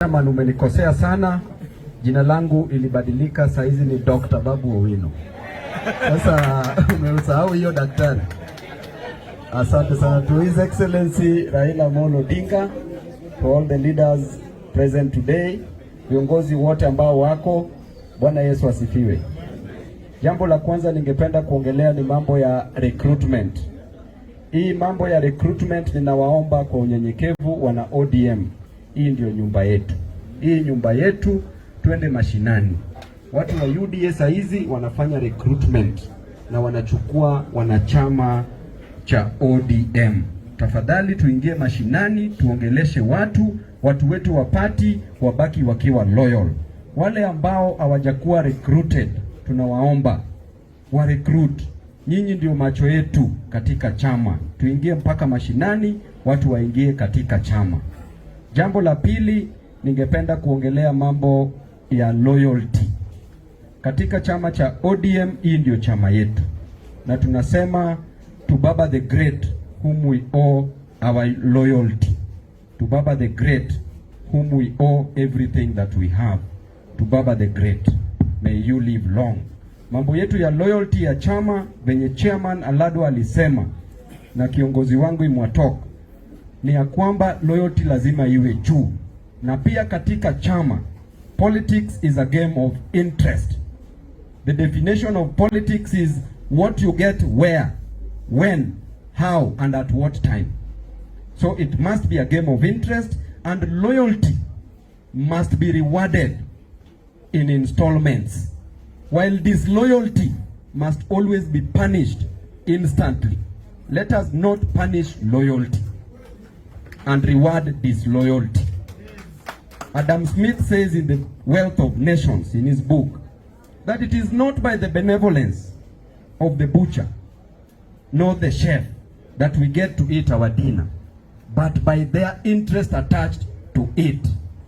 Chairman, umenikosea sana. Jina langu ilibadilika, saizi ni Dr. Babu Owino. Sasa umeusahau hiyo, daktari. Asante sana to His Excellency Raila Amolo Odinga, to all the leaders present today, viongozi wote ambao wako. Bwana Yesu asifiwe. Jambo la kwanza ningependa kuongelea ni mambo ya recruitment. Hii mambo ya recruitment, ninawaomba kwa unyenyekevu, wana ODM, hii ndio nyumba yetu, hii nyumba yetu, twende mashinani. Watu wa UDA saa hizi wanafanya recruitment na wanachukua wanachama cha ODM. Tafadhali tuingie mashinani, tuongeleshe watu, watu wetu wa party wabaki wakiwa loyal. Wale ambao hawajakuwa recruited, tunawaomba wa recruit. Nyinyi ndio macho yetu katika chama, tuingie mpaka mashinani, watu waingie katika chama. Jambo la pili, ningependa kuongelea mambo ya loyalty katika chama cha ODM. Hii ndio chama yetu, na tunasema to Baba the Great whom we owe our loyalty, to Baba the Great whom we owe everything that we have, to Baba the Great, may you live long. Mambo yetu ya loyalty ya chama, venye chairman Aladwa alisema na kiongozi wangu Imwatok, ni ya kwamba loyalty lazima iwe juu, na pia katika chama, politics is a game of interest. The definition of politics is what you get where, when, how and at what time. So it must be a game of interest, and loyalty must be rewarded in installments, while disloyalty must always be punished instantly. Let us not punish loyalty and reward disloyalty. Adam Smith says in The Wealth of Nations, in his book, that it is not by the benevolence of the butcher nor the chef that we get to eat our dinner, but by their interest attached to it.